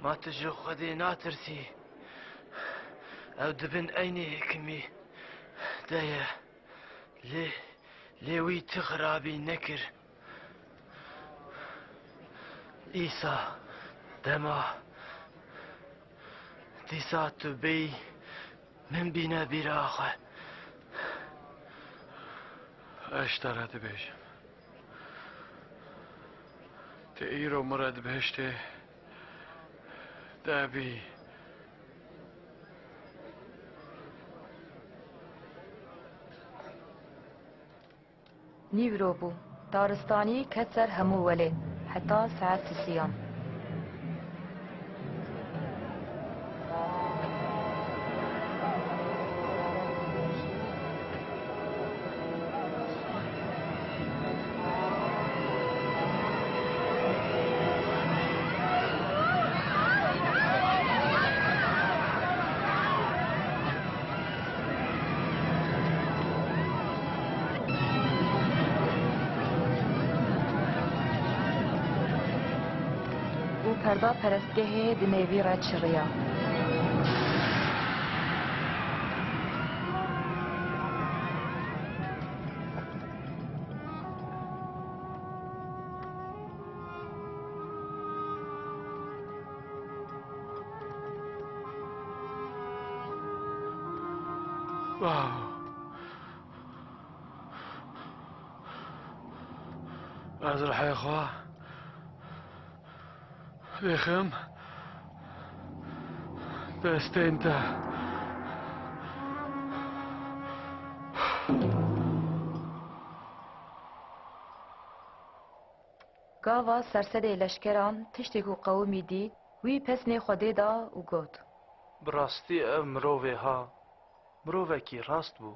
Ma tu ji Xwedê natirsî? Ew di bin eynê hikimî de ye. Lê, lê wî ti xirabî nekir. Îsa, dema, dîsa tu bêyî, min bîne bîra xwe. Ez ji te re dibêjim, tu îro min re di bihiştê de bî. Nîvro bû. Daristanî ket ser hemû welê, heta saet sisiyan. Û perda perestgehê di nêvî re çiriya. Wow. Ez rihê xwe dixim destên te. Gava sersedê leşkeran tiştê ku qewimî dît, wî pesnê Xwedê da û got: Bi rastî ev mirovê ha, mirovekî rast bû.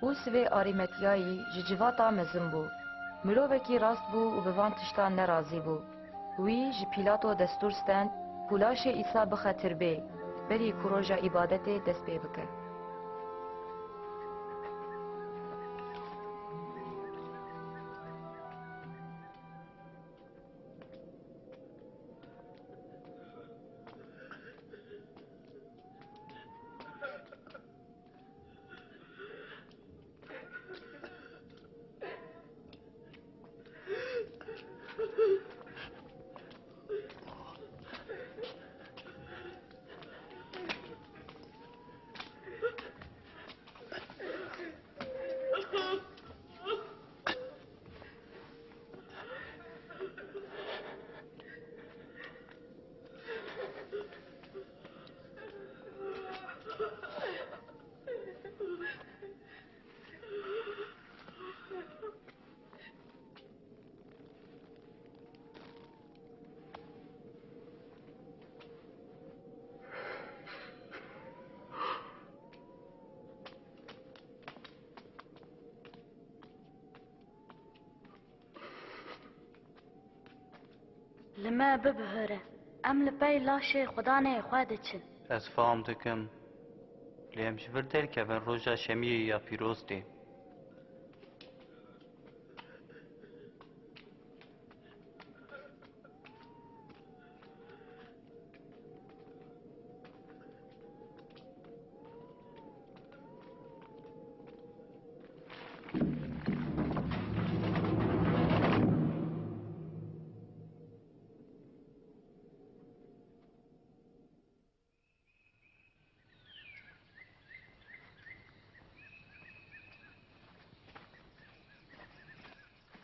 Usivê Arîmetiyayî ji civata mezin bû. Mirovekî rast bû û bi van tiştan nerazî bû. Wî ji Pîlato destûr stend ku laşê Îsa bixe tirbê, berî ku roja îbadetê dest pê bike. Li me bibihire. Em li pey laşê Xudanê xwe diçin. Ez fam dikim. Lê em ji vir derkevin roja şemiyê ya pîroz tê.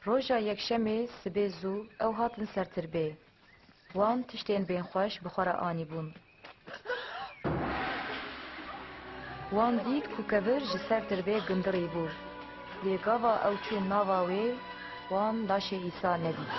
Roja yekşemê sibê zû ew hatin ser tirbê. Wan tiştên bên xweş bi xwe re anîbûn. Wan dît ku kevir ji ser tirbê gindirî bû. Lê gava ew çûn nava wê, wan laşê Îsa nedît.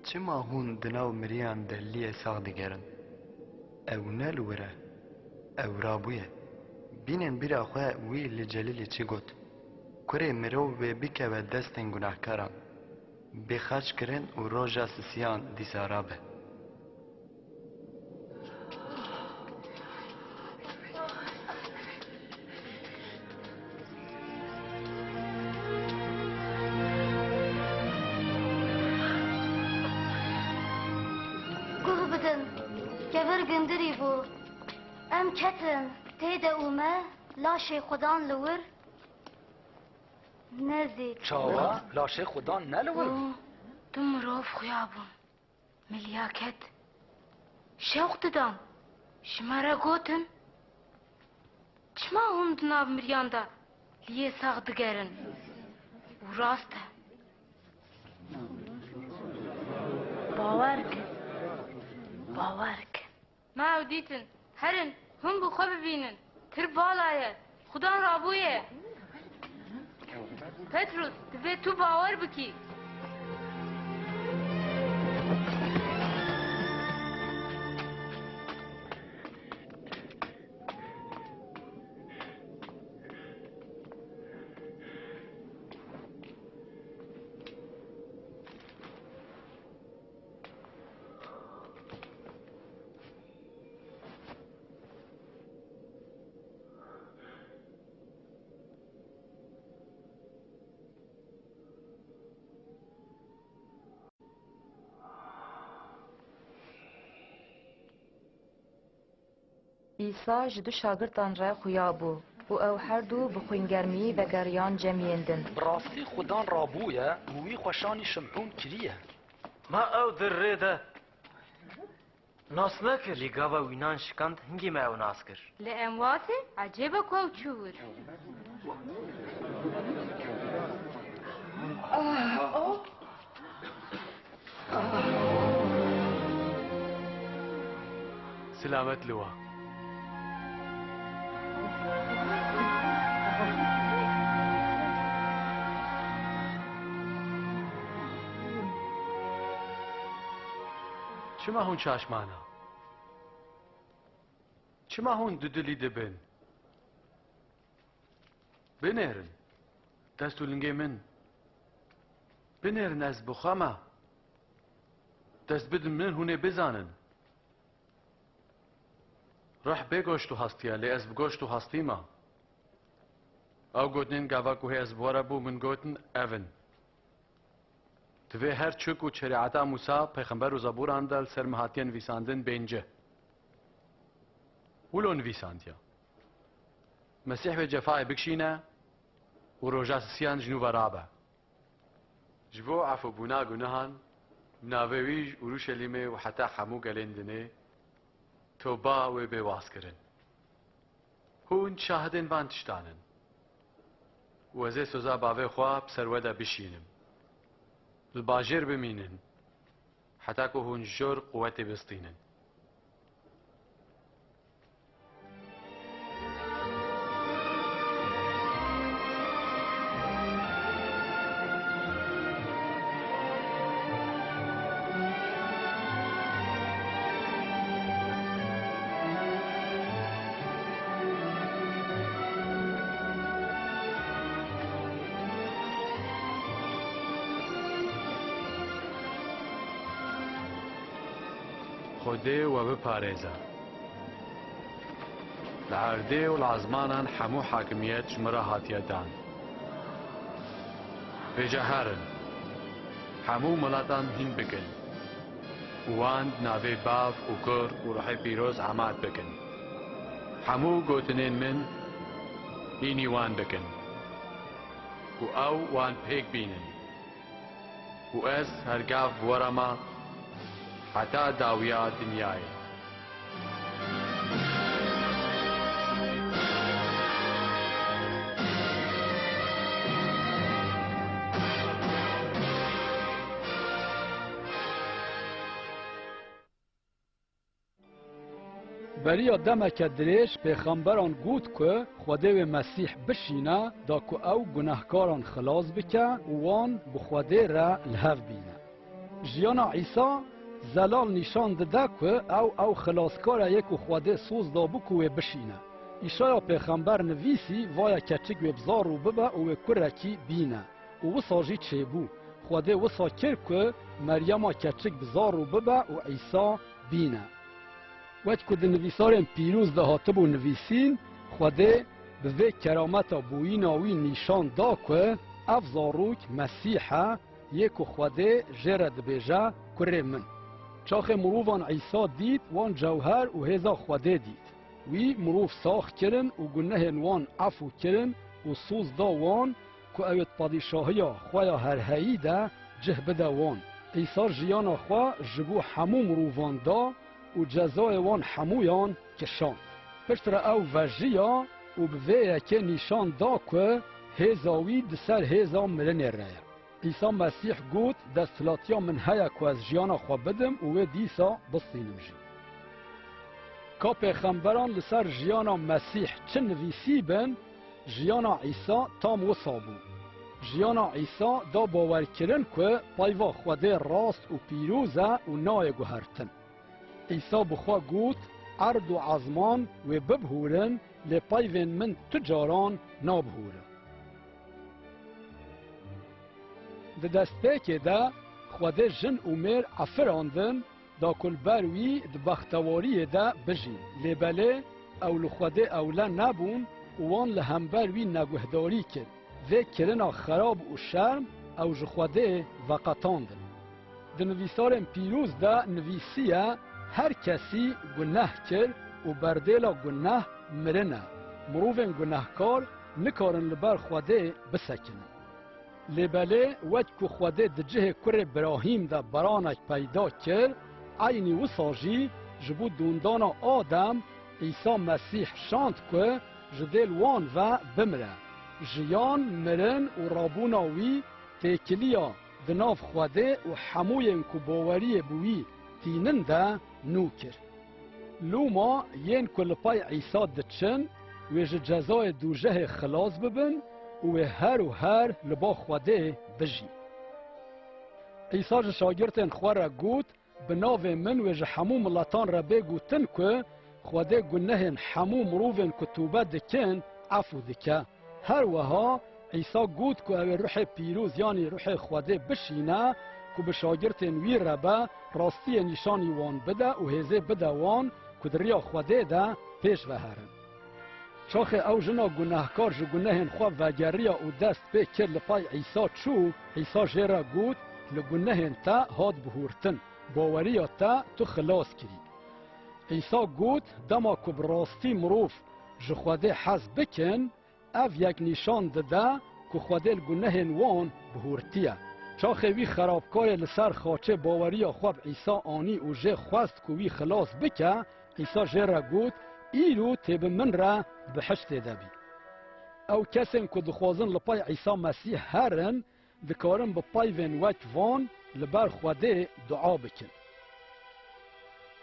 Çima hûn di nav miriyan de liyê sax digerin? Ew ne li wir e, ew rabûye. Bînin bîra xwe wî li Celîlî çi got: Kurê mirov wê bikeve destên gunehkaran, bê xaç kirin û roja sisiyan dîsa rabe. Guh bidin, kevir gindirî bû. Em ketin tê de û me laşê Xudan li wir nedît. Çawa? Laşê Xudan ne li wir bû? Û du mirov xuya bûn. Milyaket şewq didan, ji me re gotin: Çima hûn di nav miriyan de liyê sax digerin? Û rast e. Bawer kin, bawer kin. Me ew dîtin. Herin, hûn bi xwe bibînin. Tirp vala ye. Xudan rabûye. Petrus, divê tu bawer bikî. Îsa ji du şagirtan re xuya bû û ew her du bi xwîngermî vegeriyan cemiyên din. Bi rastî Xudan rabûye û wî xwe şanî Şimhûn kiriye. Me ew di rê de nas nekir. Lê gava wî nan şikand, hingî me ew nas kir. Li Emwasê ecêba ku ew çû wir. Silamet li we. Çima hûn şaş mana? Çima hûn dudilî dibin? Binêrin. Dest û lingê min. Binêrin, ez bi xwe me. Dest bidin min, hûn ê bizanin. Ruh bê goşt û hastî ye, lê ez bi goşt û hastî me. Ew gotinên gava ku hê ez bi we re bû, min gotin, ev in. Divê her çik û şerîeta Mûsa, pêxember û zebûran de li ser me hatiye nivîsandin bên cih. Wilo nivîsandiye: Mesîh wê cefayê bikişîne û roja sisiyan ji nû ve rabe. Ji bo efûbûna gunehan, bi navê wî ji Uruşelîmê û heta hemû gelên dinê toba wê bê wazkirin. Hûn şahidên van tiştan in. Û ez ê soza bavê xwe bi ser we de bişînim. Li bajêr bimînin, heta ku hûn ji jor quwetê bistînin. Xwedê we biparêze. Li erdê û li ezmanan hemû hakimiyet ji min re hatiye dan. Vêca herin, hemû miletan hîn bikin û wan di navê Bav û Kur û Ruhê Pîroz emat bikin. Hemû gotinên min hînî wan bikin û ew wan pêk bînin. Û ez her gav bi we re me heta dawiya dinyayê. Beriya demeke dirêj pêxemberan got ku Xwedê wê Mesîh bişîne, da ku ew gunehkaran xilas bike û wan bi Xwedê re li hev bîne. Jiyana Îsa zelal nîşan dide ku ew, ew xilaskar e yê ku Xwedê soz dabû ku wê bişîne. Îşaya pêxember nivîsî, Vaya keçik wê bi zar rû bibe û wê kurekî bîne. Û wisa jî çêbû. Xwedê wisa kir ku Meryema keçik bi zar rû bibe û Îsa bîne. Wek ku di nivîsarên pîroz de hatibû nivîsîn, Xwedê bi vê kerameta bûyîna wî nîşan da ku ev zarok Mesîh e, yê ku Xwedê jê re dibêje, Kurê min. Çaxê mirovan Îsa dît, wan cewher û hêza Xwedê dît. Wî mirov sax kirin û gunehên wan efû kirin û soz da wan ku ew ê di padîşahiya xwe ya herheyî de cih bide wan. Îsa jiyana xwe ji bo hemû mirovan da û cezayê wan hemûyan kişand. Piştre ew vejiya û bi vê yekê nîşan da ku hêza wî di ser hêza mirinê re ye. Îsa Mesîh got, Desthilatiya min heye ku ez jiyana xwe bidim û wê dîsa bistînim jî. Ka pêxemberan li ser jiyana Mesîh çi nivîsî bin, jiyana Îsa tam wisa bû. Jiyana Îsa da bawerkirin ku peyva Xwedê rast û pîroz e û nayê guhertin. Îsa bi xwe got, Erd û ezman wê bibihûrin, lê peyvên min tu caran nabihûrin. Di destpêkê de Xwedê jin û mêr efirandin, da ku li ber wî di bextewariyê de bijîn. Lê belê ew li Xwedê ewle nebûn û wan li hember wî neguhdarî kir. Vê kirina xerab û şerm ew ji Xwedê veqetandin. Di nivîsarên pîroz de nivîsiye, Her kesî guneh kir û berdêla guneh mirin e. Mirovên gunehkar nikarin li ber Xwedê bisekinin. Lê belê wek ku Xwedê di cihê kurê Birahîm de beranek peyda kir, eynî wisa jî ji bo dûndana Adem, Îsa Mesîh şand ku ji dêl wan ve bimire. Jiyan, mirin û rabûna wî têkiliya di nav Xwedê û hemûyên ku baweriyê bi wî tînin de nû kir. Loma yên ku li pey Îsa diçin, wê ji cezayê dûjehê xilas bibin û wê her û her li ba Xwedê bijî. Îsa ji şagirtên xwe re got, Bi navê min wê ji hemû miletan re bê gotin ku Xwedê gunehên hemû mirovên ku tobe dikin, efû dike. Her wiha Îsa got ku ew ê Ruhê Pîroz, yanî Ruhê Xwedê bişîne ku bi şagirtên wî re be, rastiyê nîşanî wan bide û hêzê bide wan ku di riya Xwedê de pêş ve herin. Çaxê ew jina gunehkar ji gunehên xwe vegeriya û dest pê kir li pey Îsa çû, Îsa jê re got, Li gunehên te hat bihûrtin, baweriya te tu xilas kirî. Îsa got, Dema ku bi rastî mirov ji Xwedê hez bikin, ev yek nîşan dide ku Xwedê li gunehên wan bihûrtiye. Çaxê wî xerabkarê li ser xaçê baweriya xwe bi Îsa anî û jê xwest ku wî xilas bike, Îsa jê re got, Îro tê bi min re di bihiştê de bî. Ew kesên ku dixwazin li pey Îsa Mesîh herin, dikarin bi peyvên wek van li ber Xwedê dua bikin.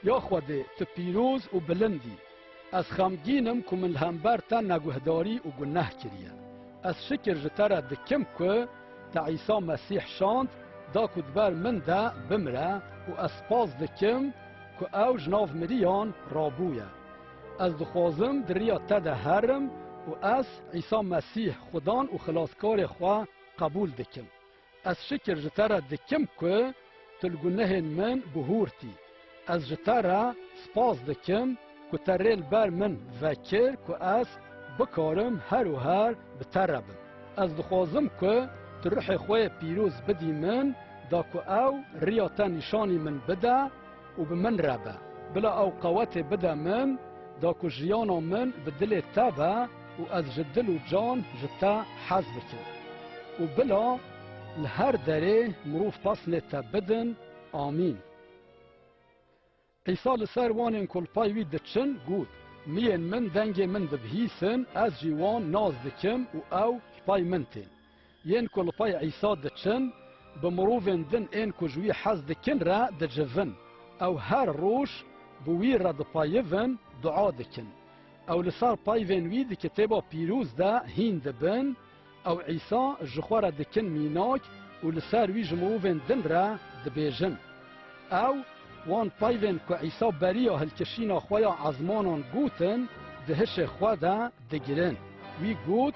Ya Xwedê, tu pîroz û bilind î. Ez xemgîn im ku min li hember te neguhdarî û guneh kiriye. Ez şikir ji te re dikim ku te Îsa Mesîh şand, da ku di ber min de bimire û ez spas dikim ku ew ji nav miriyan rabûye. Ez dixwazim di riya te de herim û ez Îsa Mesîh Xudan û Xilaskarê xwe qebûl dikim. Ez şikir ji te re dikim ku tu li gunehên min bihûrtî. Ez ji te re spas dikim ku te rê li ber min vekir ku ez bikarim her û her bi te re bim. Ez dixwazim ku tu ruhê xwe yê pîroz bidî min, da ku ew riya te nîşanî min bide û bi min re be. Bila ew qewetê bide min, da ku jiyana min bi dilê te be û ez ji dil û can ji te hez bikim. Û bila li her derê mirov pesnê te bidin. Amîn. Îsa li ser wan ên ku li pay wî diçin got, Miyên min dengê min dibihîsin, ez jî wan nas dikim û ew li pay min tên. Yên ku li pay Îsa diçin, bi mirovên din ên ku ji wî hez dikin re dicivin. Ew her roj bi wî re dipayivin, dua dikin. Ew li ser payvên wî di Kitêba Pîroz de hîn dibin, ew Îsa ji xwe re dikin mînak û li ser wî ji mirovên din re dibêjin. Ew wan payvên ku Îsa beriya hilkişîna xwe ya ezmanan gotin, di hişê xwe de digirin. Wî got,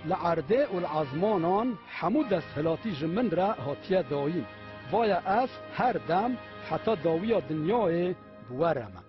Li erdê û li ezmanan hemû desthilatî ji min re hatiye dayîn. Vaye ez her dem heta dawiya dinyayê bi we re me.